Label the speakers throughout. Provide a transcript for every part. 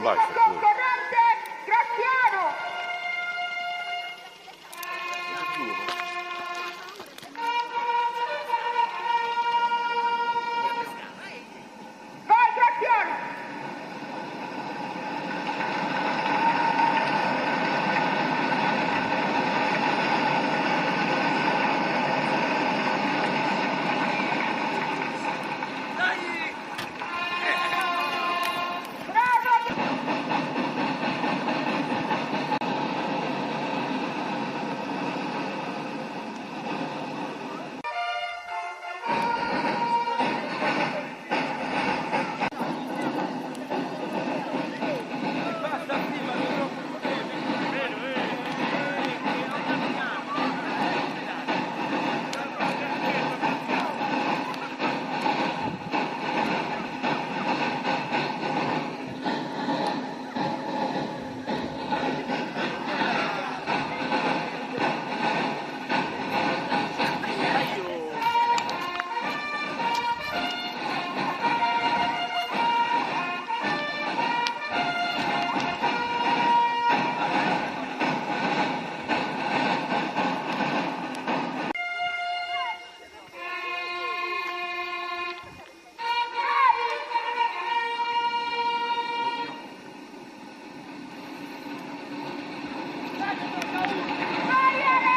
Speaker 1: Schumacher puru.
Speaker 2: Concorrente Graziano. Vai Graziano! Bravo! Vai Ale!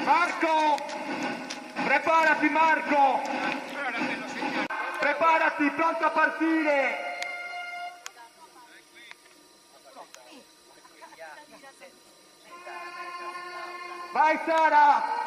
Speaker 3: Marco! Preparati Marco! Preparati, pronto a partire! Vai Sara!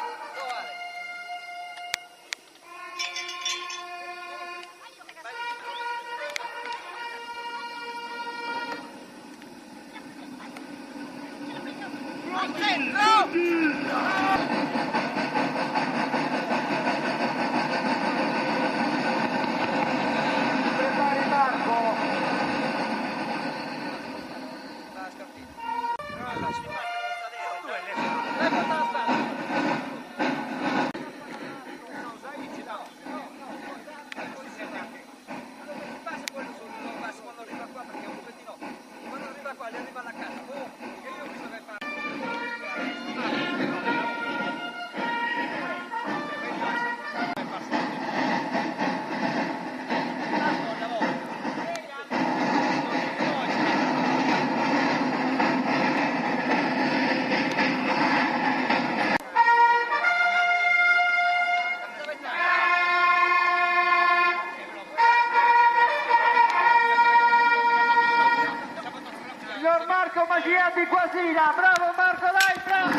Speaker 3: Prepari Marco! Signor Marco Magia di Guasina, bravo Marco, dai, bravo!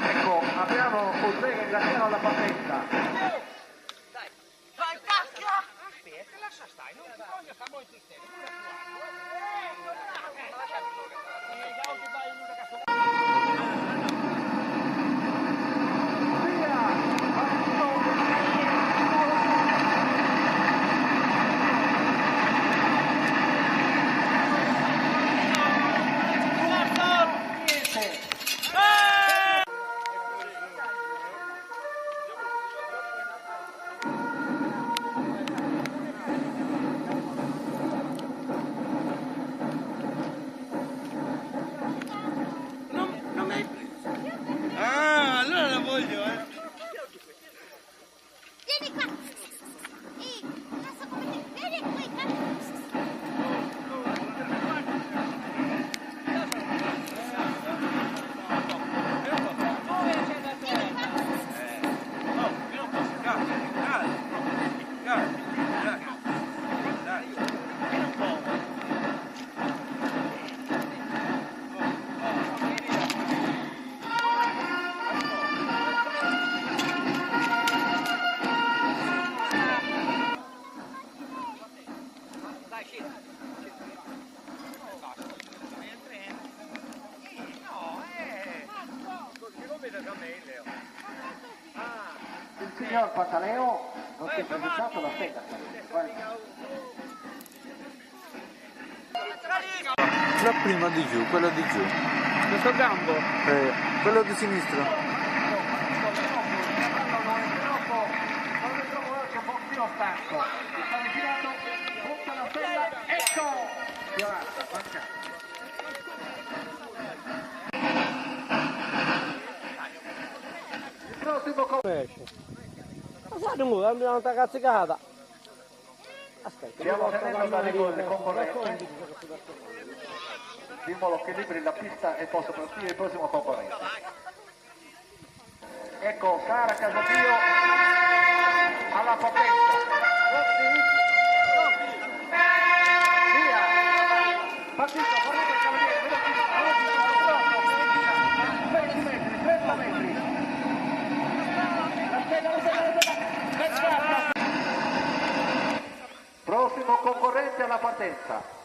Speaker 3: Ecco, abbiamo Ottega e Graziano alla partenza. Via! signor Pantaleo non si è presentato alla stella.
Speaker 1: La prima di giù, quella di giù.
Speaker 4: Questo gambo?
Speaker 1: Quello di sinistra.
Speaker 3: Stanco, si sta rifilando, punta la stella, ecco! Violata, manca. Il prossimo
Speaker 4: Pesce. Ma sai, non abbiamo una cazzicata. Aspetta,
Speaker 3: Stiamo tenendo l'arrivo del concorrente. Simbolo che liberi la pista e possa partire il prossimo concorrente. Ecco Sara Casadio alla partenza. Pronti? Via! Partito, guardate il cavaliere, velocissimo, velocissimo, 20 metri, 30 metri. La stella, la stella, la stella, pescata. Prossimo concorrente alla partenza.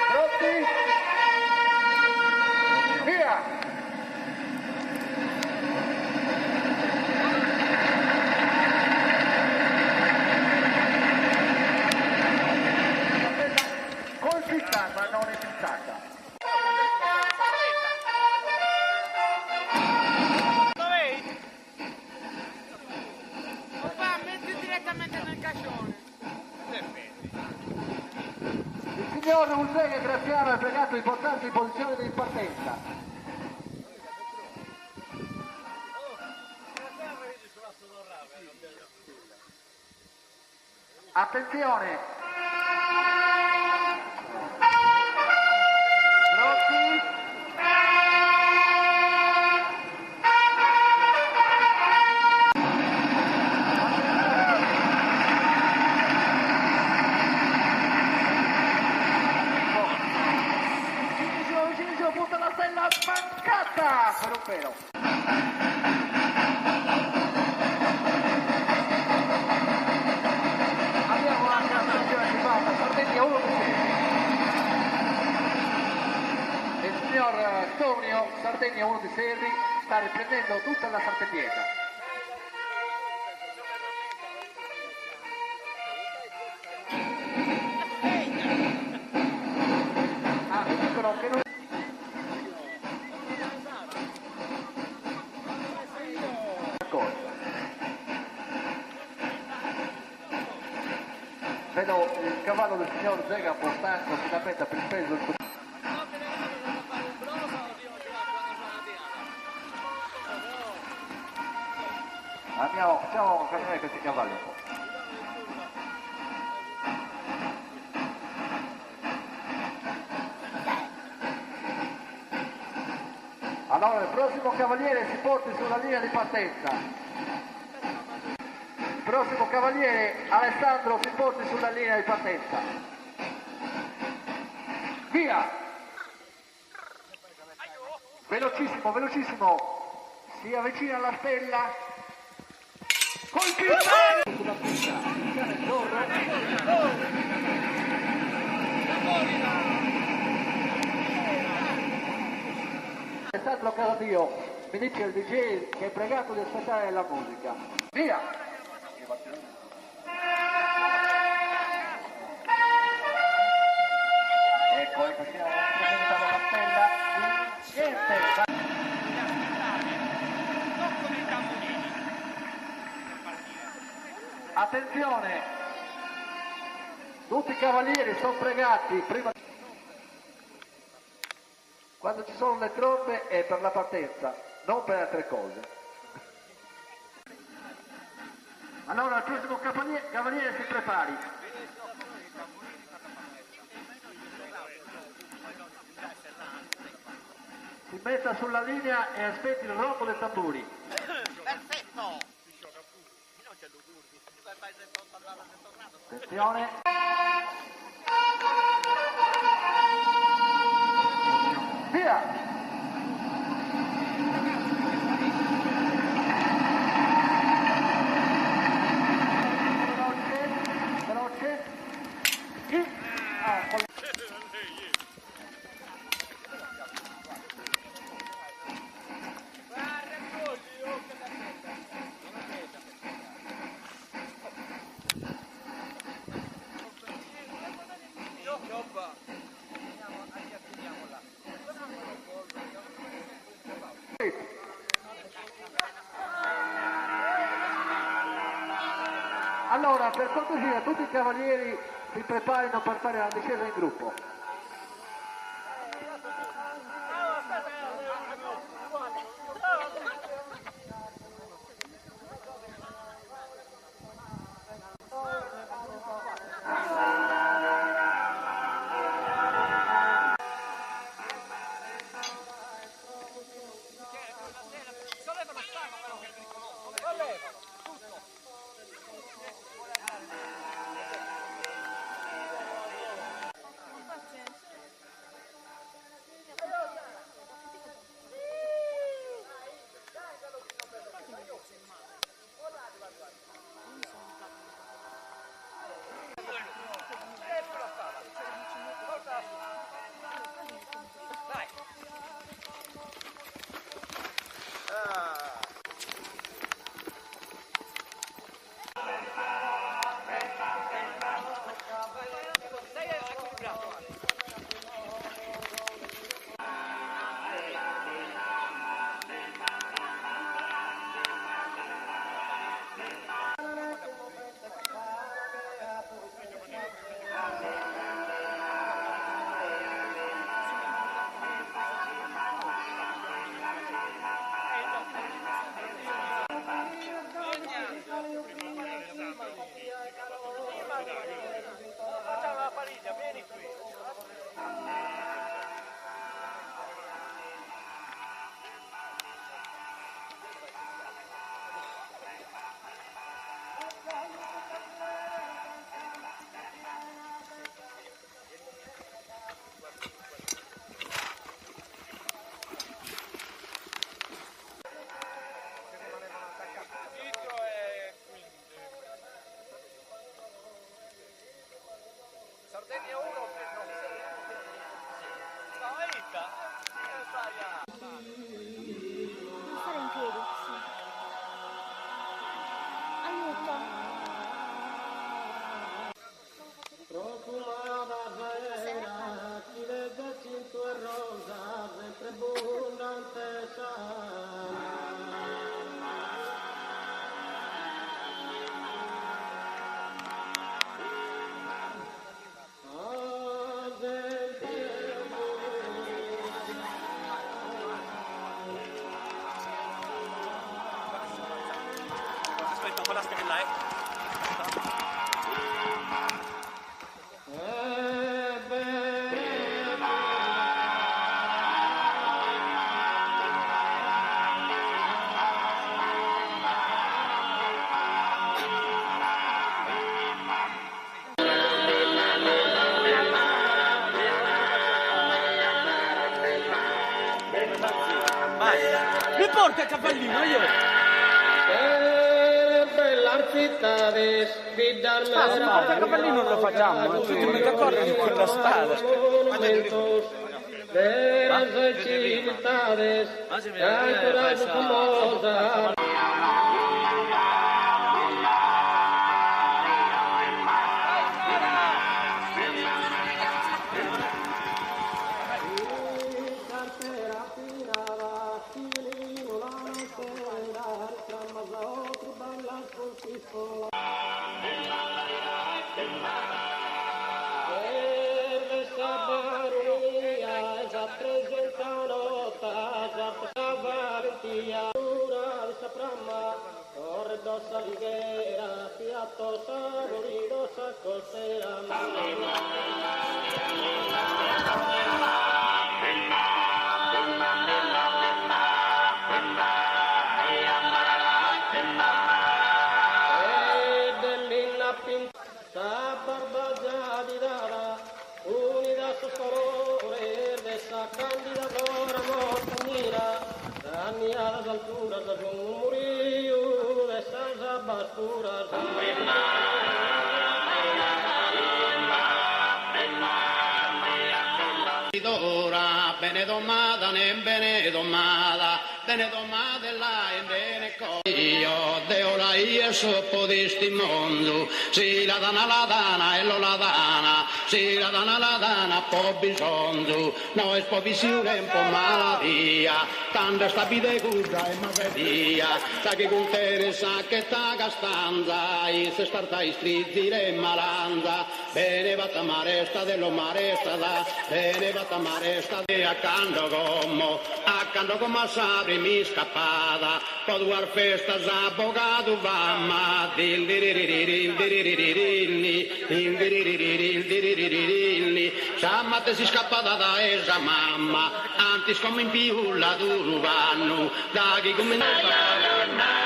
Speaker 3: Pronti? Via! Colpita ma non eclissata.
Speaker 5: Papà, metti direttamente nel cascione.
Speaker 3: Il signor Usega Graziano è pregato di portarsi in posizione di partenza. Attenzione! Pronti? Vicinissimo, vicinissimo, punta la stella mancata per un pelo. Abbiamo anche la stazione di Parma, Sardegna 1 di 6. Il signor Tonio, Sardegna 1 di Serri, sta riprendendo tutta la Sartepieta. Ah, mi dicono che non... D'accordo. Vedo il cavallo del signor Zega un po' stanco, si lamenta per il peso. Andiamo, facciamo camminare questi cavalli un po'. Allora il prossimo cavaliere si porti sulla linea di partenza. Il prossimo cavaliere Alessandro si porti sulla linea di partenza. Via! Velocissimo, velocissimo. Si avvicina alla stella. Colpita! Sulla pista, il cane Zorro. Alessandro Casadio, mi dice il DJ che è pregato di aspettare la musica. Via! Ecco, ecco, siamo presentando la stella. Niente! Attenzione! Tutti i cavalieri sono pregati prima. Quando ci sono le trombe è per la partenza, non per altre cose. Allora il prossimo cavaliere si prepari. Si metta sulla linea e aspetti il rombo dei tamburi.
Speaker 6: Perfetto!
Speaker 3: Attenzione. Via! Veloce, veloce. Ah, per cortesia tutti i cavalieri si preparino per fare la discesa in gruppo.
Speaker 7: Non stare in piedi, sì. Aiuto.
Speaker 4: Mi porta il cavallino io! Ah, se porta il cavallino non lo facciamo, eh. tutti d'accordo su quella spada.
Speaker 8: Bene domada, ne bene domada, bene domada la en bene co. Io deo la io so podisti mondo, si la dana la dana e lo la dana, si. Si la dana la dana po bisonzu, no est po vissiu nen po maladia, tando est a bider cudda e masedia, sa chi cuntenet sacchetta castanza, issa est arta istrizire e malanza, Bene fatta maresta de lo marestada, bene fatta maresta de a cando como, a cando como a sa prim'iscapada, po duas festas at bogadu fama, dildiririril diririririlli, dildiririril diririririlli, sa matessi iscapada dae sa mama, antis como in pius laduru pannu, daghi cumintzat.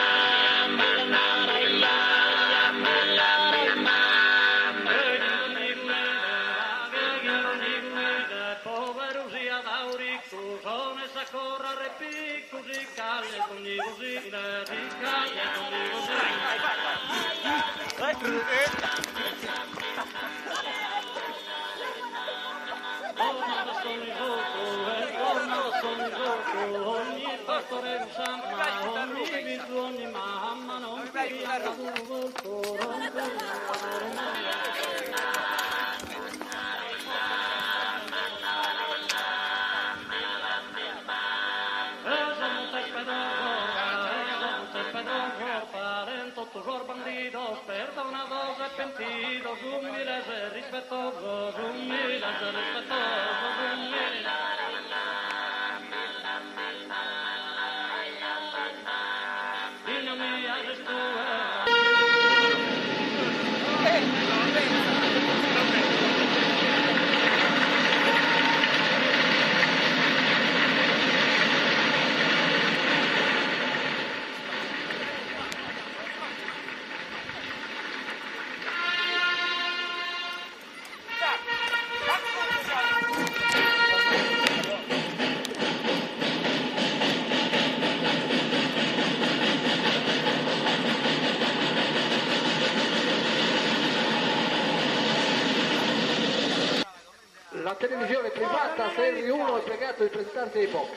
Speaker 3: La televisione privata Serri 1 è pregato di presentarsi ai box.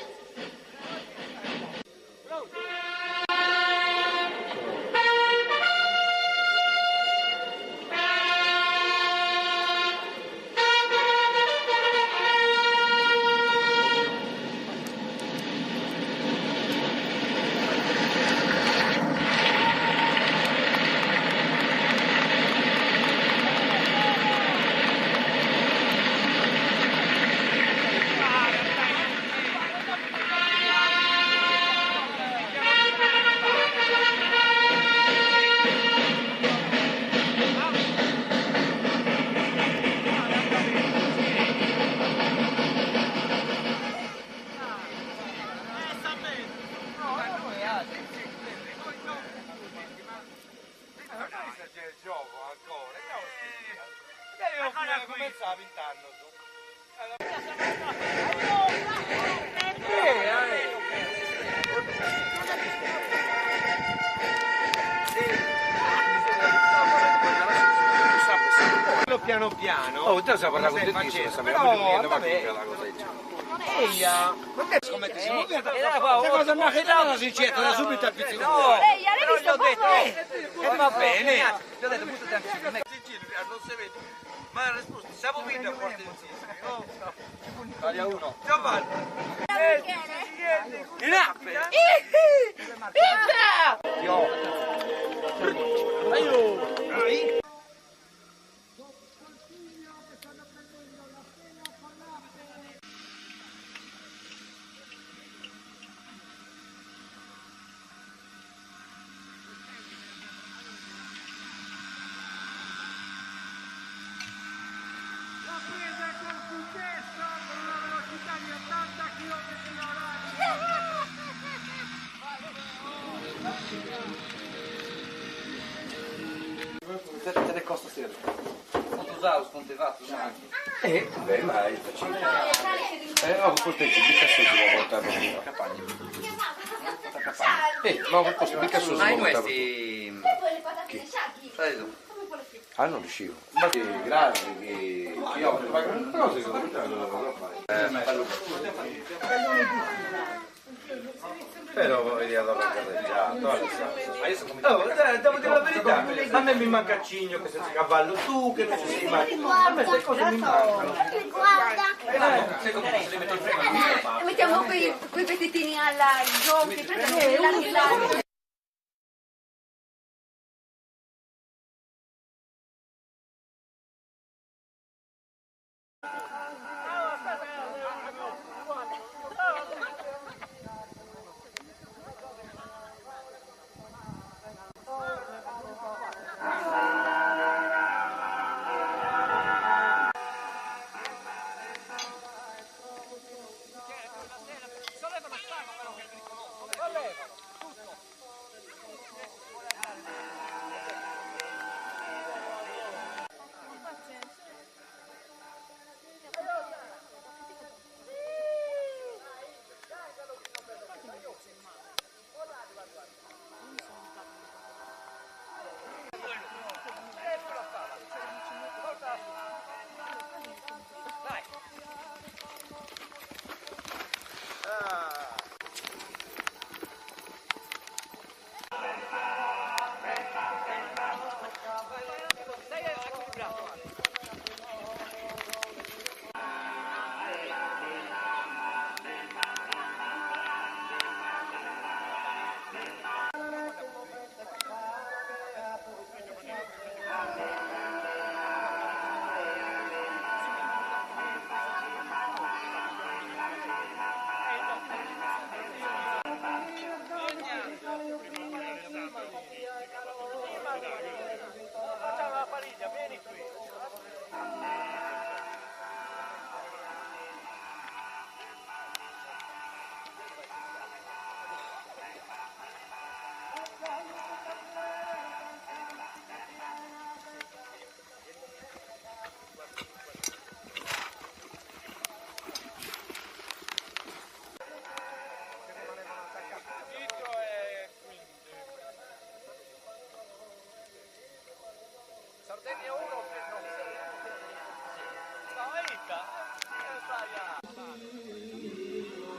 Speaker 9: Piano piano.
Speaker 10: Oh, te stiamo parlando con te,
Speaker 9: Però, vabbè. Eia,
Speaker 10: Scommetti, si muove la
Speaker 9: cosa mi ha chiesto si c'è subito a pizzicare.
Speaker 7: No, Ehi, l'hai visto
Speaker 9: detto,
Speaker 7: poco?
Speaker 9: E va bene.
Speaker 10: Gli ho detto buttate anche su me. Non si vede. Ma ha risposto, siamo vinti a forte insieme. Italia 1. Giovanni.
Speaker 9: In appe.
Speaker 10: Te ne costa sera.
Speaker 1: Quanto usato, quanto fatto,
Speaker 10: Beh, ma è facile. No, questo è mica su si può portare per
Speaker 1: Campagna.
Speaker 10: Ma questo mica su si
Speaker 1: Ma
Speaker 10: può
Speaker 1: in
Speaker 10: portare
Speaker 1: questi...
Speaker 10: Chi?
Speaker 1: Sai tu.
Speaker 10: Ah, non riuscivo. Ma che grave che io però secondo me non lo fare.
Speaker 9: Però poi diat aver gareggiato, Alessandro. Oh, devo dire la verità, a me mi manca Cigno che senza cavallo, tu che non ci sei mai. A me queste cose mi mancano.
Speaker 2: Mettiamo quei, quei vestitini alla gonfi, prendiamo là, là.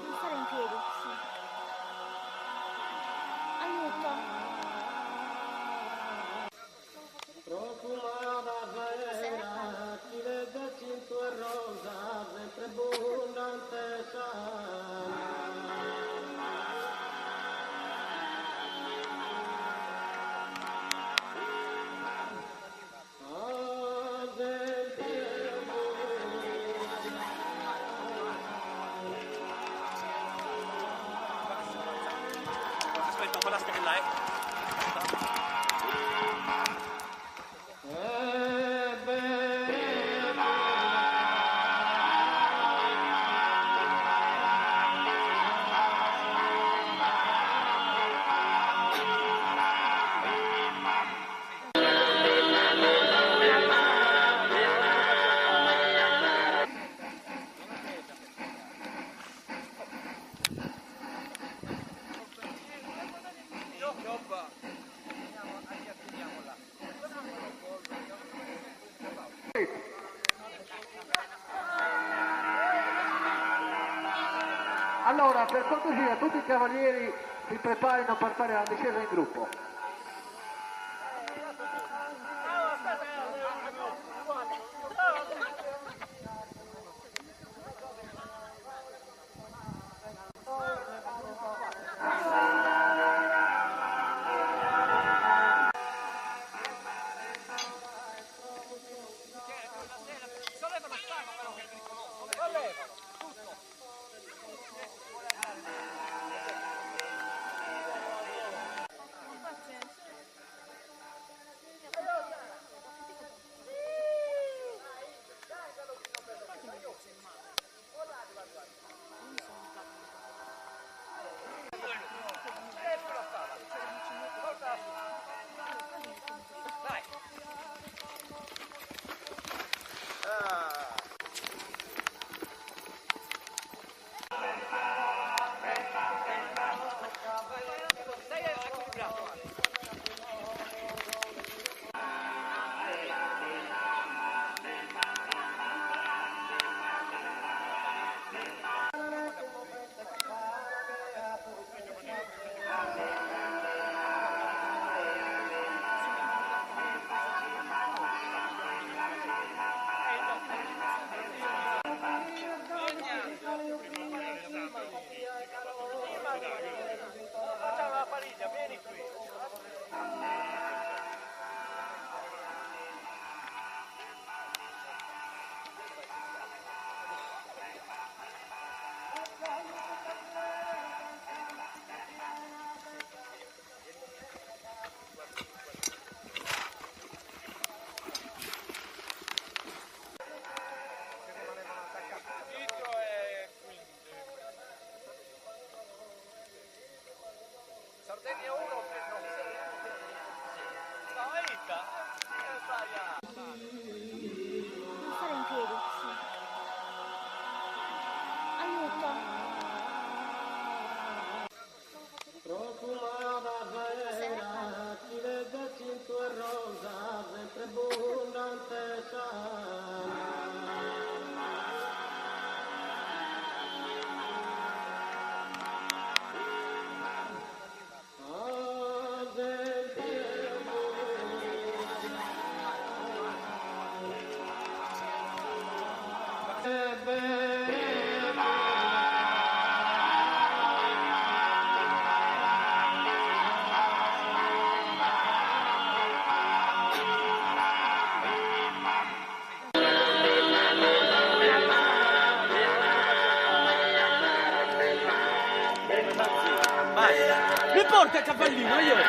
Speaker 7: Non stare in piedi, sì. Aiuto.
Speaker 8: Profumata vera, chi vede cinto e rosa, sempre abbondante sana.
Speaker 10: Aspetta, un po' la stella, eh.
Speaker 3: Allora, per cortesia, tutti i cavalieri si preparino per fare la discesa in gruppo.
Speaker 9: Porta a cavallino, io! Ah,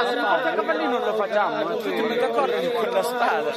Speaker 9: se porta a cavallino non lo facciamo, eh. Tutti mi d'accordo con la spada.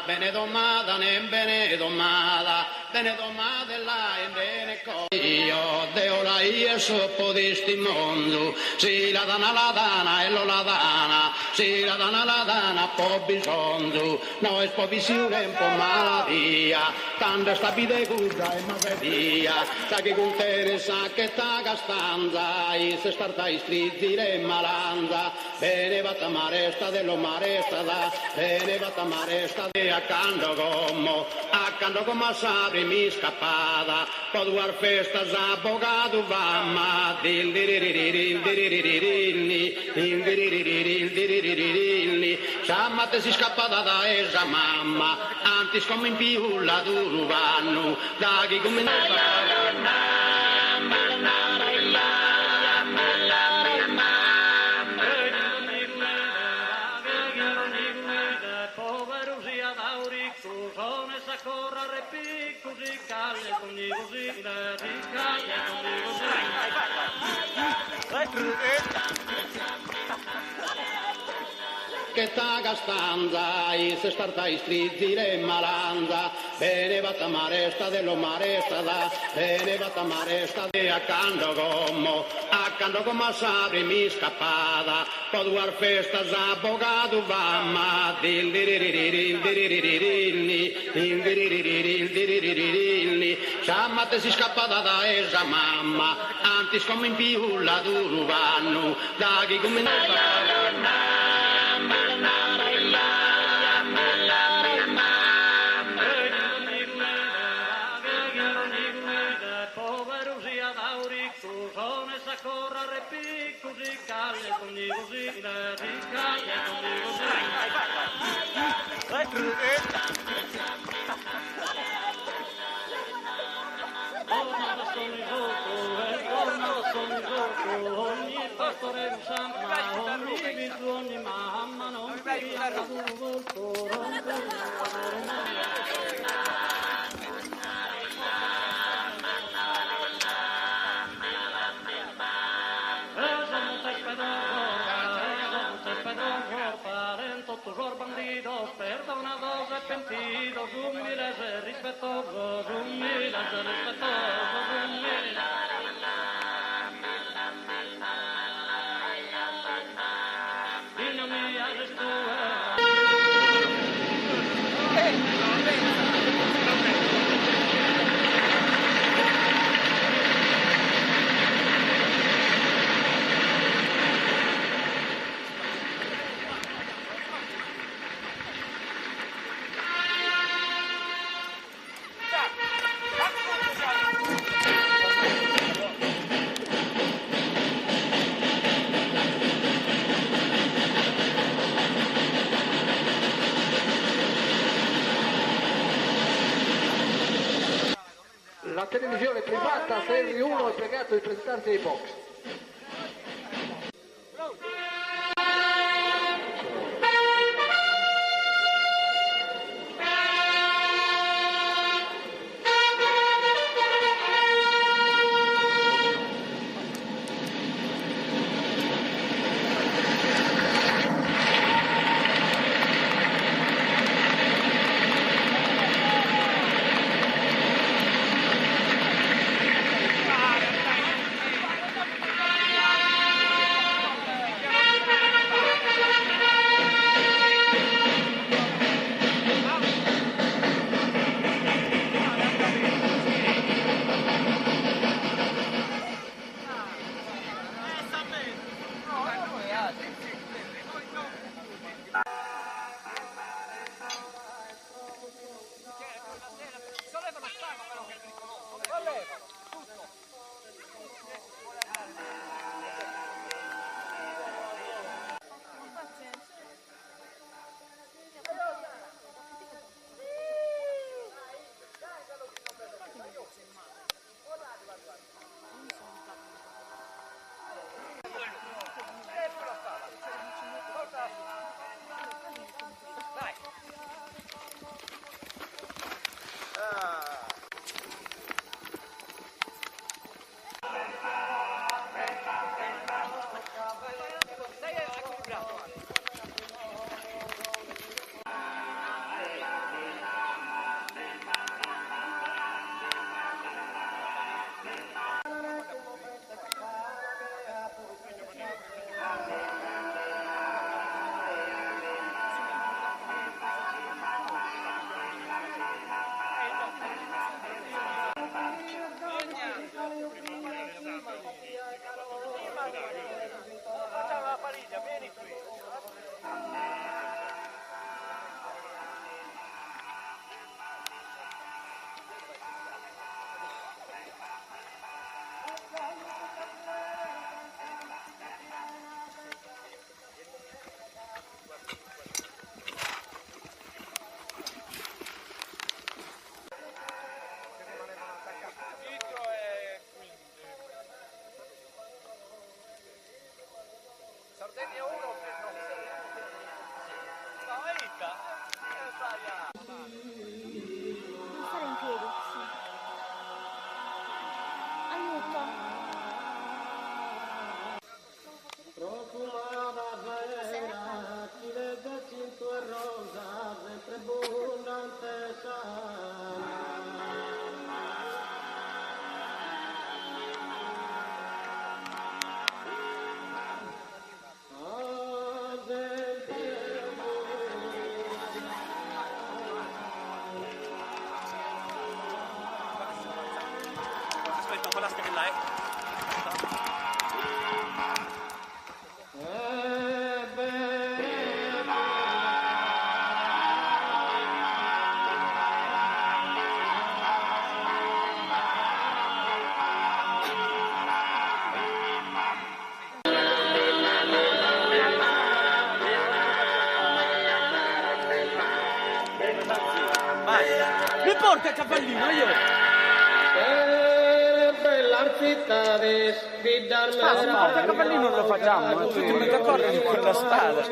Speaker 8: Bene domada, nen bene domada, bene domada la en bene co. Io deo la ieso podistimondu, si la dana la dana e lo la dana, si la dana la dana po bisonzu, no es po visione po maladia, tanda sta vide guda e mavedia, sa che con Teresa che ta gastanza, e se starta istrizzire malanza, bene vata maresta dello maresta da, bene vata maresta de acando como, acando como sabe mi scapada, po duar festas abogado vama, dil diririril diriririlni, dil diririril diriririlni, chamate si scappada da esa mamma, antis come in più la duruvanu, da chi come Che ta gastanza, e se starta istrizzire malanza, bene vata maresta dello maresta da, bene vata maresta de acando como, acando como sabe mi scapada, po duar festas abogado vama, dil diririril diriririlni, dil diririril diriririlni, chamate si scappada da esa mamma, antis come in più la duruvanu, da chi come
Speaker 3: La televisione privata 6 1 è pregato di presentarsi ai box.
Speaker 7: Non stare in piedi, sì. Aiuto.
Speaker 11: Aspetta, un po' la stella, eh.
Speaker 9: Mi porta il cavallino io! Ah, se porta il cavallino non lo facciamo, eh. Tutti d'accordo con la spada.